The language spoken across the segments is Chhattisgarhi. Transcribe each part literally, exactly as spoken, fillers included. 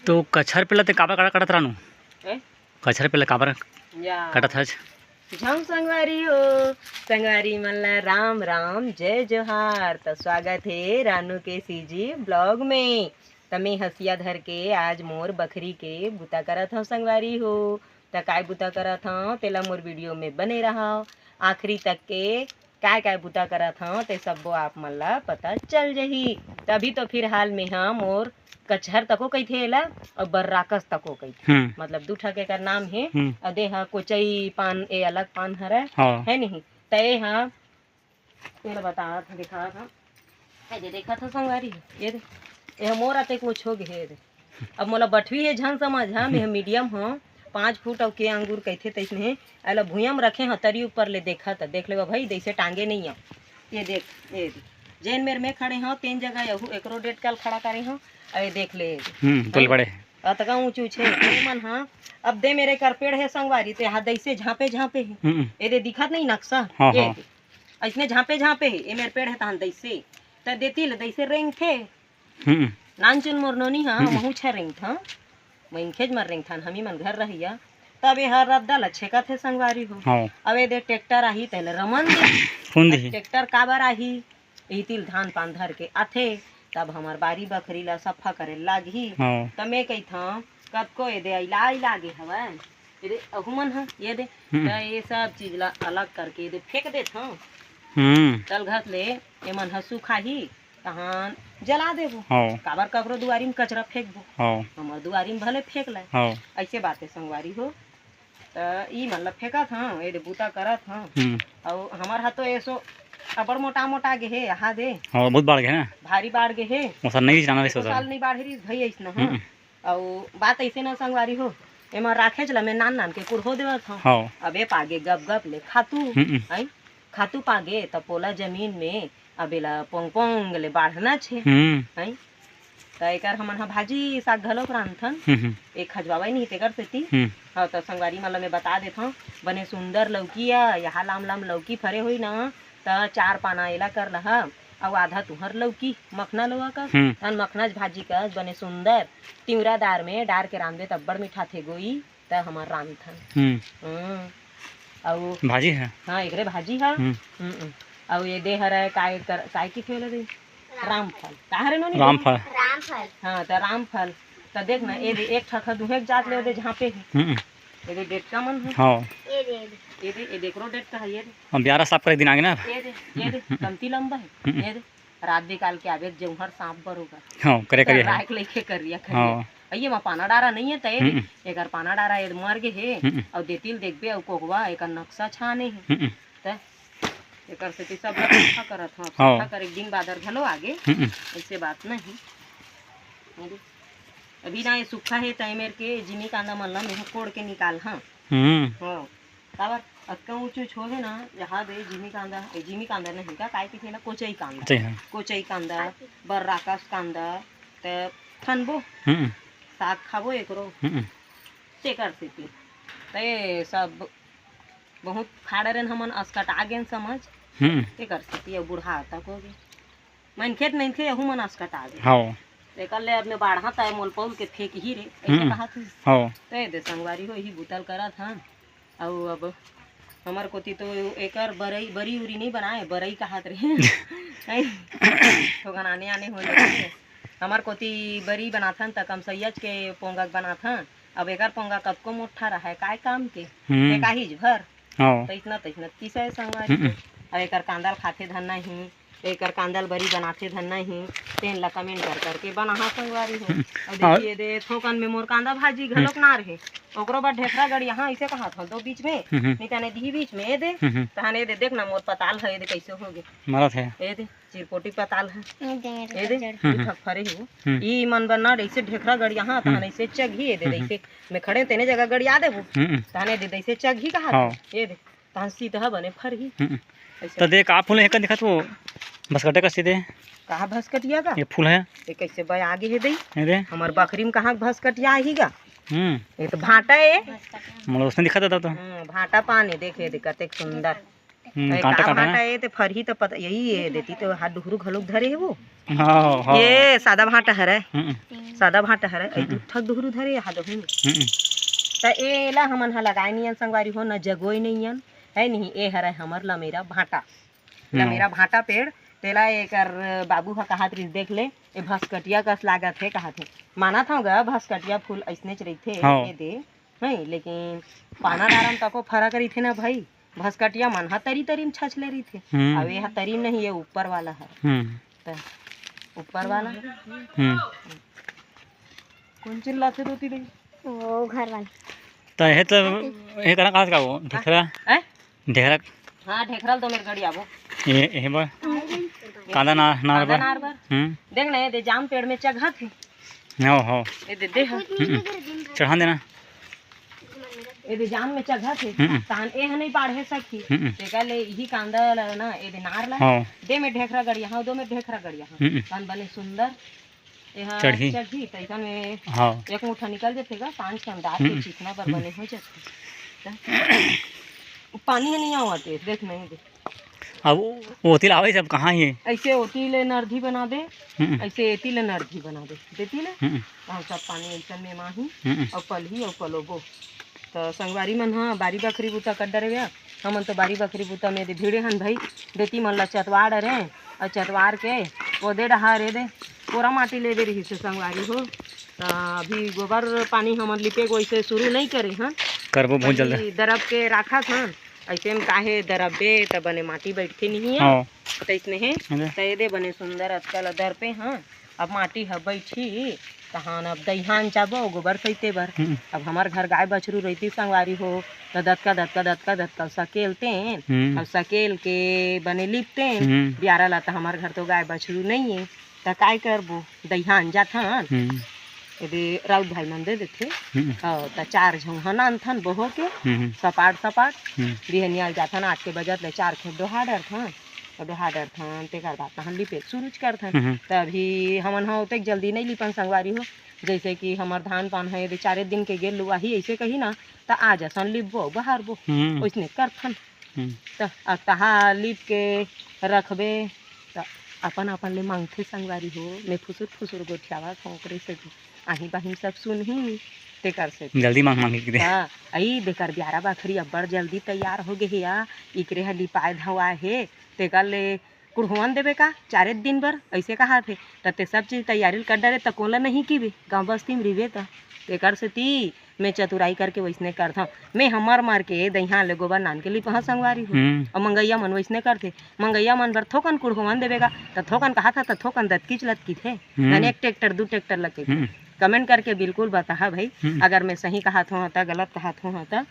तो कछर पेला ते काबर काटत, काटत रहनू? ए? कछर पेला काबर या। काटत हस? झम संगवारी हो, संगवारी मन ला राम राम, जय जोहार। त स्वागत हे रानू के सीजी ब्लॉग में। त मैं हसिया धर के आज मोर बखरी के बुता करत हव संगवारी हो। त काय बुता करत हव, तेला मोर वीडियो में बने रहव आखिरी तक के। काय काय बुता करत हव, ते सब्बो आप मन ला पता चल जही। तभी तो फिलहाल में ह मोर कचहर तको कहिथे एला, अउ बर्राकस तको कहिथे। हम्म। मतलब दू ठक एकर नाम हे। हम्म। अउ दे ह कोचई पान, ए अलग पान हरय, हाँ। हे नहीं? त ए ह, एला बतात हव, दिखात हव। ए दे, देखत हव संगवारी, ए दे, ए ह मोर अतेक ऊँच हो गे हे, ए दे। अब मोला बठवी हे झन समझ, हाँ, मैं ह मीडियम हव, पाँच फुट अउ के अंगूर कहिथे तइसने हे। एला भुइयां म रखे हव, तरी ऊपर ले देखत, देख लेवा भाई, जइसे टांगे नइ आव। ये देख, ये देख। जेन मेर में खड़े हव, तेन जगह यहू एकरो डेटकल खड़ा करे हव। अउ ये देख ले। हम्म, तोल बड़े। अतका ऊँच ऊँच हे, ये मन ह। अब दे मेर एकर पेड़ हे संगवारी, ते हा जइसे झांपे झांपे हे। हम्म। ये दे दिखत नहीं नक्शा? हाँ, ये हाँ। दे। अइसने झांपे झांपे हे, ये मेर पेड़ हे तहन जइसे। त देती ले जइसे रेंगथे। हम्म। नानचुन मोर नोनी ह, हम्म। महू छे रेंगथन, मनखेच मर रेंगथन, हमी मन घर रहिया। तब ए हर रद्दा ल छेकत हे संगवारी हो। हाँ। अब ए दे ट्रैक्टर आही, तेला रमन दे। फूंद ही। ट्रैक्टर काबर आही? इही तिल धान पान धर के आथे, तब हमर बारी बखरी ल सफा करे लागही। हाँ। त मैं कहिथंव, कतको ए दे अइला, अइला गे हवय। ए दे, अहू मन ह, ये दे। हम्म। त ये सब चीज ल अलग करके ए दे फेंक देथंव। हम्म। तलघस ले, एमन ह सुखाही। तहान जला देबो। हाँ। काबर ककरो दुआरी म कचरा फेंकबो? हाँ। हमर दुआरी म भले फेंक लय। हाँ। अइसे बात हे संगवारी हो। त ई मन ल फेंकत हंव, ए दे बूता करत हंव। हम्म। अउ हमर हा तो एसो अबड़ मोटा मोटा गे हे, हा दे। हाँ, बहुत बाढ़ गे हे ना? भारी बाढ़ गे हे। वो साल नहीं जाना रहिस, एको वो साल। साल नहीं बाढ़े रहिस भई अइसना, हाँ। हम्म। अउ बात अइसे ना संगवारी हो, एमा राखेच ल मैं नान नान के कुढ़ो देवत हंव। हाँ। अब ए पागे गप गप ले खातू, हम्म। आई? खातू पागे त पोला जमीन में अब एला पोंग पोंग ले बाढ़ना छे। हम्म। हैं? त एकर हमन ह भाजी साग घलोक रांधथन। हम्म, हम्म। ए खजवावय नहीं तेकर सेती। हम्म। हाँ, त संगवारी मन ल मैं बता देथंव, बने सुंदर लौकी आ, यहाँ लाम लाम लौकी फरे होई ना, त चार पाना एला कर लहा, अउ आधा तुहर लौकी, मखना लोआ कर, हम्म। तहन मखना भाजी कर, बने सुंदर तिवरा दार में डार के रांधबे त अब्बड़ मिठाथे गोई। त हमर रांधथन। हम्म। हम्म। अउ भाजी हे? हाँ, एकरे भाजी ह। हम्म। हम्म। अउ ये दे हरय काय कर, काय किथे ओला दे? रामफल। का हरे नोनी? रामफल। रामफल। हाँ, त रामफल। त देख ना, ए दे एक ठक ह दुहे के जात ले ओ दे झांपे हे। हम्म। ए दे डेटका मन हे। हाँ। ए दे, ए दे। ए दे, ए दे एकरो डेटका हे, ये दे। हम ब्यारा साफ करे दिन आगे ना। ये दे, ये दे, हम्म। कमती लंबा हे। हम्म। ये दे। रात बिकाल के आबे त जौहर सांप बरोबर। हाँ, करे करिया हे। राख लेके करिया करिया। हाँ। अइये मा पाना डारा नइ हे त ए दे, हम्म। एकर पाना डारा ए दे मर गे हे, हम्म। अउ देतिल देखबे अउ कोकवा एकर नक्शा छाने हे। हम्म। त एकर सेती सब ल सफा करत हंव, हाँ। सफा करे के दिन बादर घलो आगे, हम्म। अइसे बात नहीं। अरे, अभी ना ये सूखा हे त ए मेर के जिमी कांदा मन ल मेंह कोड़ के निकाल हंव। हम्म। हाँ। काबर अतका ऊंच ऊंच होहे ना, यहाँ दे जिमी कांदा, ए, जिमी कांदा नहीं का, काय किथे ना, कोचई कांदा। कोचई, हाँ। कोचई कांदा, बर्राकस कांदा, त खनबो, हम्म। साग खाबो एकरो, हम्म। तेकर सेती। त ये सब बहुत खाड़े रेन हमन, असकटा गेन समझ, हम्म। तेकर सेती अउ बुढ़ा तक हो गे। मनखे त मनखे, यहू मन असकटा गे। हाँ। तेकर ले अब मैं बाढ़ा त मोल पौल के फेंक ही रे, अइसे हम्म। कहा थी। हाँ। त ये दे संगवारी हो, यही बुतल करत हन। अउ अब हमर कोती तो एकर बरई, बरी उरी नहीं बनाए, बरई कहात रहे। हैं? थोकन आने आने हो जाथे। हमर कोती बरी बनाथन त कमसैयाच के पोंगा बनाथन। अब एकर पोंगा कतको मोट्ठा रहय, काय काम के? हम्म। ते काहीच भर। हाँ। त इतना, त इतना किसा हे संगवारी हम्म। हो। अब एकर कांदा ल खाथे धन नहीं, एकर कांदा ल बरी बनाथे धन नहीं, तेन ला comment कर करके बनाहा संगवारी हो। हम्म। अउ और देखिए दे, थोकन में मोर कांदा भाजी हम्म। घलोक ना रहे, ओकरो बर ढेखरा गड़िया, हाँ, इसे कहा था, दो बीच में, हम्म, हम्म। नहीं तने दिही बीच में, ए दे, हम्म, हम्म। तहन ए दे, देख ना, मोर पताल है, ए दे, कैसे हो गे। मरत है। ए दे, चिरपोटी पताल है। ए दे, ए दे, कच्चर। हम्म, हम्म। थक फरे ही वो। हम्म। ई मन बर ना, ऐसे ढेखरा गड़िया, हाँ, तहन हम्म। ऐसे चघी, ए दे, हम्म, हम्म। ऐसे, मैं खड़े तेने जगह गड़िया देबो। हम्म। तहन ए दे, ऐसे चघी कहा था। हाँ। ए दे, तहन सीतहा बने फरही। हम्म। ऐसे। त देख, का फूल हे, कन दिखत वो? भसकटे का सीधे। कहाँ भसकटिया का? ये फूल हे। ये कैसे बय आगे हे दई? ये दे। हमर बखरी में कहाँ भसकटिया आही गा? हम्म। ये तो भांटा हे। मोला उसने दिखत था तो। हम्म, भांटा पान हे, देखे दे, कतेक सुंदर। हम्म, ए, कांटा का कांटा ना। भांटा ए, ते फरही त पता, यही ए देती तो हाथ डुहरू घलोक धरे हे वो। हाँ, हाँ। ये सादा भांटा हरे। हम्म। सादा भांटा हरे, ए हम्म। दू ठक डुहरू धरे हाथ डुहरू। हम्म। त एला हमन ह लगाए नियन संगवारी हो, न जगोए नियन, है नहीं? ए हरे हमर लमेरा भांटा। हम्म। लमेरा भांटा पेड़, तेला एकर बाबू ह कहात रिस, "देख ले, ए भसकटिया कस लागत हे," कहात हे। मानत हव ग, भसकटिया फूल अइसनेच रहिथे, हाँ। ए दे, नहीं, लेकिन पाना डारम तको फरक रहिथे ना भाई। भसकटिया मन ह तरी तरी म छछले रहिथे। हम्म। अब ये ह तरी म नहीं, ये ऊपर वाला ह। हम्म। त ऊपर वाला। हम्म। कौन चिल्लाथे तोती दे? वो घर वाला। त हे त, हे करा कहाँ से का वो? ढेखरा? हैं? ढेखरा? हाँ, ढेखरा ल तो मेरे गड़ी आबो। ये, ये बर? कांदा ना, नार कांदा बर? नार बर। हम्म। देख ना, ये दे जाम पेड़ में चघत हे। हो, हो। ये दे, दे ह। हम्म। चढ़ा देना। ए दे जाम में चघत हे, हम्म। तान ए ह नहीं बाढ़े सकी। हम्म। तेकर ले इही कांदा ला ना, ए दे नार ला, हाँ। दे में ढेखरा गड़िया, हाँ, दो में ढेखरा गड़िया, हाँ। हम्म। तान बने सुंदर, ए ह चढ़ही। चढ़ही, तइसन में हाँ। एक मुठा निकल जथे गा, पाँच कन डार के हम्म। चिकना बर हम्म। बने हो जथे। त पानी ह नहीं आवत हे, देख नहीं दे। अब ओती ले आवे सब कहाँ हे? ऐसे ओती ले नरधी बना दे, हम्म। ऐसे एती ले नरधी बना दे, देती ले। हम्म। अउ सब पानी अइसन में माही, हम्म। अउ पलही अउ पलोबो। त संगवारी मन ह बारी बखरी बूता कर डरे वे, हमन तो बारी बखरी बूता में दे भिड़े हन भाई, देती मन ला चतवार डरे, अउ चतवार के ओदे डहार ए दे कोरा माटी लेबे रहिस हे संगवारी हो। त अभी गोबर पानी हमन लिपे वइसे शुरू नहीं करे हन, करबो बहुत जल्द। अभी दरब के राखत हन। अइसे में काहे दरबे त बने माटी बइठथे नहीं हे। हाँ। त इसने हे, अरे। त एदे बने सुंदर अतका ल दरपे, हाँ। अब माटी ह बइठी, तहान अब दइहान जाबो गोबर सइते बर। हम्म। अब हमर घर गाय बछरू रहितिस संगवारी हो, त दतका, दतका, दतका, दतका सकेलतेन। हम्म। अब सकेल के बने लिपतेन। हम्म। बियारा ला त हमर घर तो गाय बछरू नइये, त काय करबो? दइहान जाथन। हम्म। एदे राउत भाई मन दे देथे। हम्म। हाँ, त चार झन हन आनथन बोहो के, हम्म। सपाट सपाट। हम्म। बिहनिया ल जाथन आठ के बजत ले चार खेप डोहा डरथन। त डोहा डरथन, तेकर बाद तहन लिपे सुरुज करथन। हम्म। त अभी हमन ह ओतेक जल्दी नइ लिपन संगवारी हो। जइसे कि हमर धान पान ह एदे चारे दिन के गेल लुवाही, अइसे कही ना, त आज असन लिपबो, बहारबो। हम्म। ओइसने करथन। हम्म। त अब तहा लिप के रखबे, त अपन अपन ले मांगथे संगवारी हो, मैं फुसुर फुसुर गोठियावत हौं, ओकरे से आही बाही सब सुनही, तेकर से। जल्दी मांग मांग के दे। हाँ, अई देकर बियारा बखरी अब्बड़ जल्दी तैयार हो गे हे या, इकरे ह लिपाए धवाए हे, तेकर ले कुड़हुवन देबे का चारे दिन बर, अइसे कहात हे। त ते सब चीज तैयारी ल कर डरे, त कोला नहीं किबे, गाँव बस्ती में रिबे त। तेकर सेती मैं चतुराई करके वइसने करथौं। मैं हमर मर के दइहान ले गोबर नान के लिपहा संगवारी हो। हम्म। अउ मंगइया मन वइसने करथे। मंगइया मन बर थोकन कुड़हुवन देबे गा, त थोकन कहाथा, त थोकन दतकीच लतकीथे। हम्म। नन एक ट्रैक्टर, दू ट्रैक्टर लगे। हम्म। कमेंट करके बिल्कुल बताहा भाई, हम्म। अगर मैं सही कहात हों त, गलत कहात हों त,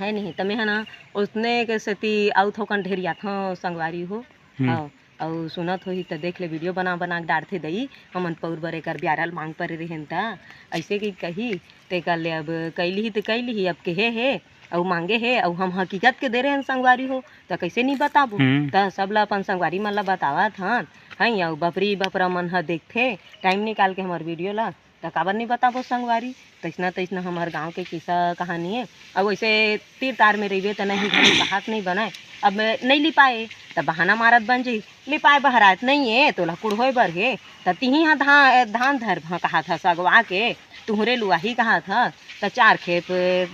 है नहीं? त मैं ह ना, ओसने के सेती अउ थोकन ढेरियाथौं संगवारी हो। हम्म। हाँ। अउ सुनत होही त देख ले, वीडियो बना बना के डारथे दई, हमन पउर बर एकर बियारा ल मांग परे रेहेन त, अइसे कि कही, तेकर ले अब कइलिही त कइलिही, अब केहे हे, अउ मांगे हे, अउ हम हकीकत के दे रेहेन संगवारी हो, त कइसे नी बताबो? हम्म। त सब ल अपन संगवारी मन ल बतावत हन, हई, अउ बपरी बपरा मन ह देखथे, टाइम निकाल के हमर वीडियो ल, त काबर नी बताबो संगवारी? तइसना तइसना हमर गाँव के किस्सा कहानी ए। अब वइसे तीर तार में रहिबे त नहीं घलो कहात नहीं बनय। अब नहीं लिपाए त बहाना मारत बन जही, लिपाए बहरात नहीं ए, तोला कुड़होए बर हे, त तिही ह धा-, धान धर भं कहात हस अगवा के, तुहरे लुआही कहात हस, त चार खेप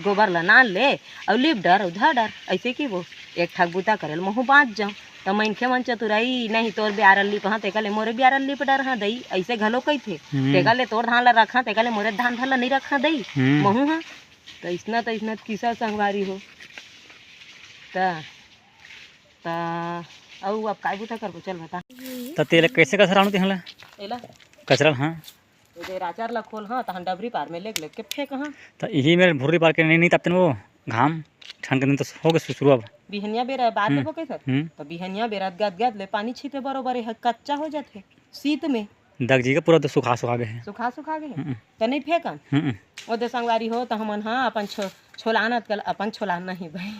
गोबर ल नान ले, अउ लिप डर, अउ धर डर, अइसे कि वो एक ठक बूता करे ल महू बाँच जाऊँ। त मनखे मन चतुराई, "नहीं, तोर बियारा ल लिपहा, तेकर ले मोरे बियारा ल लिप डरहा दई," अइसे घलो कहिथे। हम्म। "तेकर ले तोर धान ल रखहा, तेकर ले मोरे धान धान ल नइ रखहा दई, हम्म। महू हा।" त अइसना, त अइसना किस्सा संगवारी हो। त, त अउ अब काय बूता करबो, चल बता। त तेला कइसे कसरानू तेहला? एला? कचरा ल, हाँ। एदे राचार ला खोलहा, तहन डबरी पार में लेग लेग के फेंकहा। त इही मेर भुर्री पार के नहीं, नहीं तापतेन वो घाम, ठंड के दिन तो हो गे सु-, शुरू अब। बिहनिया बेरा बाद हम्म। लेबो कइसे? हम्म। त बिहनिया बेरा गद गद ले पानी छिते बरोबर ए ह कच्चा हो जाथे शीत में। दग जी के पूरा तो सुखा सुखा गे हे। सुखा सुखा गे हे। हम्म। त नहीं फेंकन। हम्म। ओदे संगवारी हो, त हमन ह अपन छो-, छोलानत कल, अपन छोलान नहीं भाई,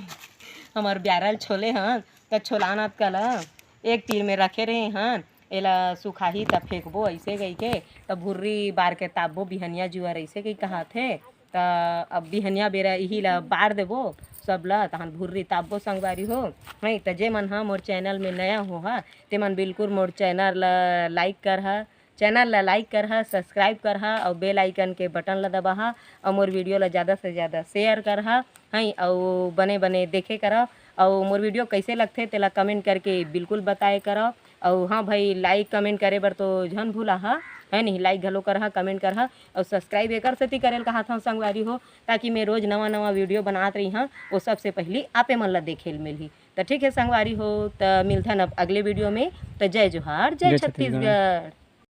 हमर बियारा ल छोले हन, त छोलानत कल एक तीर में रखे रहे हन, एला सुखाही त फेंकबो अइसे कहिके, त भुर्री बार के तापबो बिहनिया जुआर अइसे कहि कहाथे। त अब बिहनिया बेरा इही ला बार देबो सब ला, तहन भुर्री तापबो संगवारी हो। हई, त जे मन ह मोर चैनल में नया हो हा, ते मन बिल्कुल मोर चैनल ला लाइक कर हा, चैनल ला लाइक कर हा, सब्सक्राइब कर हा, अउ बेल आइकन के बटन ला दबा हा, अउ मोर वीडियो ला ज़्यादा से ज़्यादा शेयर कर हा। हई, अउ बने बने देखे करा, अउ मोर वीडियो कैसे लगथे तेला कमेंट करके बिल्कुल बताए करा। अउ हाँ भाई, लाइक कमेंट करे बर तो झन भूला हा, है नहीं, लाइक घलो कर हा, कमेंट कर हा, अउ सब्सक्राइब एकर सेती करे ल कहात हूँ संगवारी हो, ताकि मैं रोज नवा नवा वीडियो बनात रही हाँ, वो सबसे पहली आपे मन ला देखे ल मिलही। त ठीक है संगवारी हो, त मिलथन अब अगले वीडियो में। त जय जोहार, जय जय छत्तीसगढ़। छत्तीसगढ़।